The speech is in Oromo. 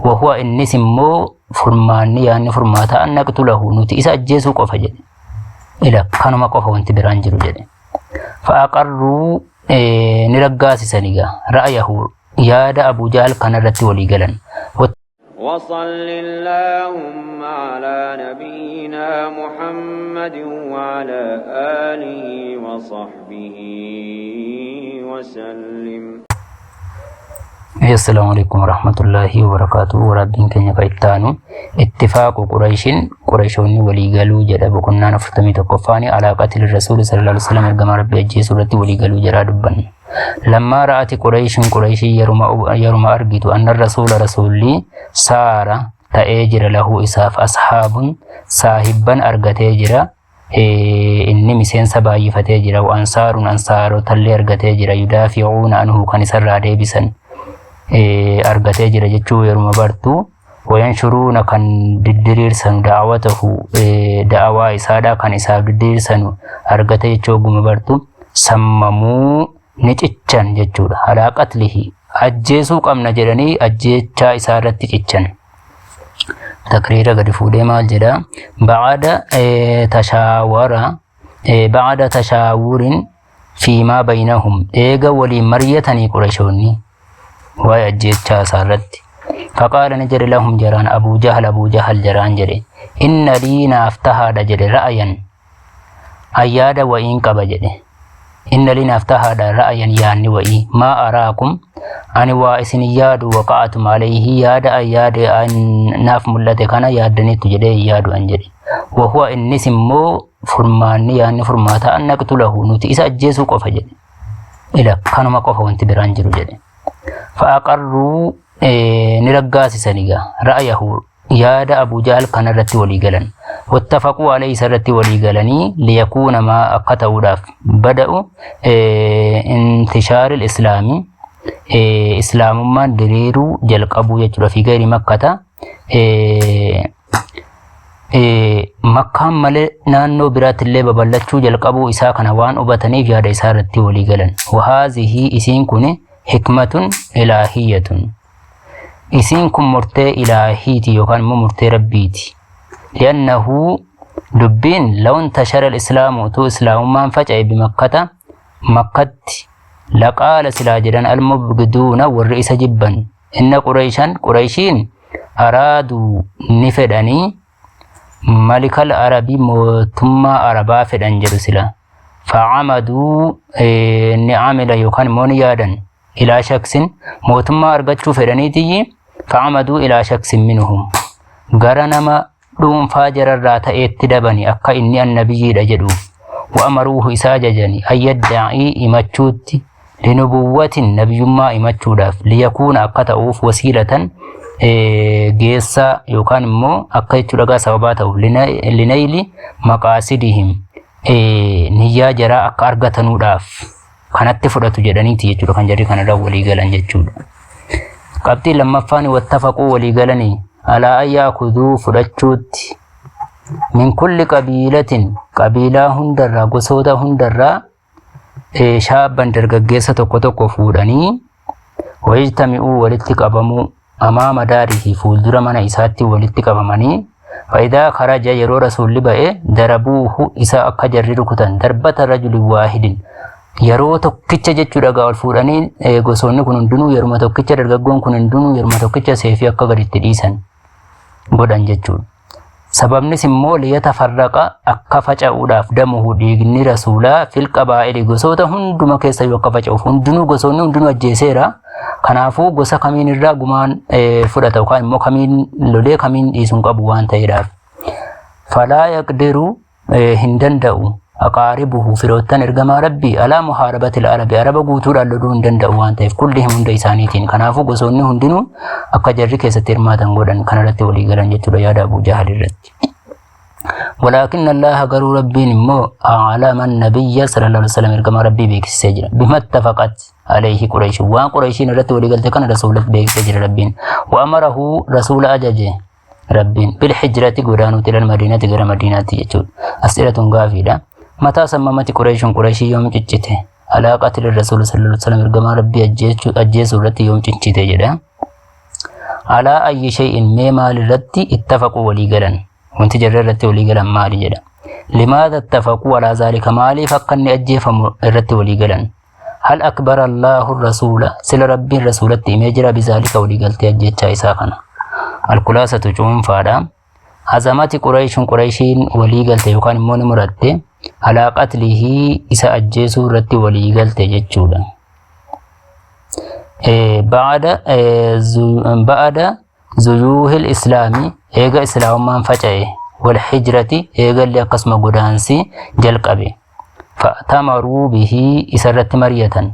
Wahuwa innis immoo furmaanni yaanni furmaataa an naqtulahu nuti isa ajjeesuu qofa jedhe. Ila kanuma qofa wanti biraan jiru jedhe. Fa'aqarruu ni raggaasisan egaa ra'ayahu yaada Abuu Jahal kanarratti walii galan. وصل اللهم على نبينا محمد وعلى آله وصحبه وسلم. Assalaamu alaikum warahmatullaahi wabarakaatuh. Waraabbiin keenya kan itti aanu ittifaaqu Qurayshin Qurayshoonni walii galuu jedha boqonnaan 41ffaan alaa qatli rasuuli sallallahu alaihi wasallam ergamaa rabbii ajjeesuu irratti walii galuu jedhaa dubbanna. Lammaa ra'ati Qurayshin Qurayshii yeruma argitu anna rasuula rasuulli saara ta'ee jira lahu isaaf ashaabun saahibban argatee jira inni miseensa baay'ifatee jira wa ansaarun ansaarotallee argatee jira yudaafi'uuna anhu kan isarraa deebisan argatee jira jechuu yeruma bartu wayanshuruuna kan diddiriirsanu da'awatahu da'awaa isaadha kan isaaf diddiriirsanu argate jechuu oguma bartu sammamuu ni cichan jechuudha alaa qatlihi ajjeesuu qabna jedhanii ajjeechaa isaa irratti cichan. Takriira gadi fuudhee maal jedha ba'ada tashaawara ba'ada tashaawurin fiimaa baynahum eega waliin maryatanii qurashoonni waa'ee ajjeechaa isaa irratti faqaala ni jedhe lahum jaraan abuu jahal abuu jahal jaraan jedhe inna lii naaf tahaadha jedhe ra'ayan ayyaada wa'iin qaba jedhe inna lii naaf tahaadha ra'ayan yaanni wa'ii maa araakum ani waa isin yaadu waqa'atum alayhi yaada ayyaade naaf mul'ate kana yaaddaniittu jedhee hin yaadu an jedhe wahuwa innis immoo furmaanni yaanni furmaataa an naqtulahu nuti isa ajjeesuu qofa jedhe ila kanuma qofa wanti biraan jiru jedhe fa'aqarruu ni raggaasisan egaa ra'ayahu yaada Abu Jahl kana irratti walii galan. Wattafaquu alayhi isa irratti walii galanii liyakuuna maa akka ta'uudhaaf bada'u intishaaril islaamii islaamummaan diriiruu jalqabuu jechuudha fi gayri makkata makkaan malee naannoo biraatti illee babal'achuu jalqabuu isaa kana waan hubataniif yaada isaa irratti walii galan. Wahaazihii isiin kun hikmatun ilaahiyyatun. Isiin kun murtee ilaahiiti yookaan immoo murtee rabbiiti. Li'annahu dubbiin law intashara al-islaamu utuu islaamummaan faca'e bimakkata makkatti laqaala silaa jedhan al-mubgiduuna warri isa jibban inna qurayshan qurayshiin araaduu ni fedhanii malikal arabii mootummaa arabaa fedhan jedhu sila facamaduu ni amila yookaan immoo ni yaadan ilaa shaksin mootummaa argachuu fedhaniitiyyi facamaduu ilaa shaksin minhum gara nama dhuunfaa jararraa ta'eetti dabani akka inni annabiyyiidha jedhuuf wa amaruuhu isa ajajani an yaddaa'ii himachuutti linubuwwatin nabiyyummaa himachuudhaaf liyakuuna akka ta'uuf wasiilatan geessaa yookaan immoo akka jechuudha gaa sababaa ta'uuf linayli maqaasidihim niyyaa jaraa akka argatanuudhaaf kanatti fudhatu jedhaniiti jechuudha kan jarri kanarra walii galan jechuudha. Qabxii lammaffaan wattafaquu walii galanii alaa an yaakuduu fudhachuutti min kulli qabiilatin qabiilaa hundarraa gosoota hundarraa shaabban dargaggeessa tokko tokko fuudhanii wayijtami'uu walitti qabamuu amaama daarihi fuuldura mana isaatti walitti qabamanii faayidaa karaja yeroo rasuulli ba'e darabuuhu isa akka jarri rukutan darbata rajulin waahidin yeroo tokkicha jechuudha gaa ol fuudhanii gosoonni kun hundinuu yeruma tokkicha dargaggoon kun hundinuu yeruma tokkicha seefii akka gaditti dhiisan godhan jechuudha. Sababnis immoo liyatafarraqa akka faca'uudhaaf damuhu dhiigni rasuulaa fil qabaa'ili gosoota hunduma keessa yoo akka faca'uuf hundinuu gosoonni hundinuu ajjeeseera. Kanaafuu gosa kamiin irraa gumaan fudhata yookaan immoo kamiin lolee kamiin dhiisuun qabu waan ta'eedhaaf. Falaa yaqdiru hin danda'u aqaaribuhu firoottan ergamaa rabbii alaa muhaarabatil arabi araba guutuudhaan loluu hin danda'u waan ta'eef kullihim hunda isaaniitiin kanaafuu gosoonni hundinuu akka jarri keessatti hirmaatan godhan kanarratti walii galan jechuudha yaada Abuu Jahal irratti. Walaakin Allaaha garuu rabbiin immoo a'lama nabiyya sallallahu alaihi wasallam ergamaa rabbii beeksisee jira. Bimattafaqat alayhi Quraysh waan Qurayshiin irratti walii galte kana rasuulatti beeksisee jira rabbiin. Wa amarahu rasuula ajaje Rabbiin bil hijrati godaanuuti ilal madiinati gara madiinaatti jechuudha. As'ilatun gaafiidha. Mataa sammamati Qurayshuun Qurayshii yoom ciccite? Alaa qatli Rasuula sallallahu alaihi wasallam ergamaa Rabbii ajjeesuu irratti yoom ciccite jedha. Alaa ayyi shay'in, mee maal irratti ittafaquu walii galan? Wanti jarri irratti walii galan maali jedha. Limaadha ittafaquu alaa zaalika, maaliif akka inni ajjeefamu irratti walii galan? Hal akbara Allahu rasuula, sila Rabbiin rasuulatti himee jira bizaalika walii galtee ajjechaa isaa kana? Alkulaasatu cuunfaadha. Azamati Qurayshuun, Qurayshiin walii galte yookaan immoo ni muratte, alaa qatlihii, isa ajjeesuu irratti walii galte jechuudha. Ba'ada zuyuuhil islaami, eega islaamummaan faca'e, wal hijrati, eegallee akkasuma godaansi jalqabe. Fa'tamaruu bihii, isa irratti mari'atan.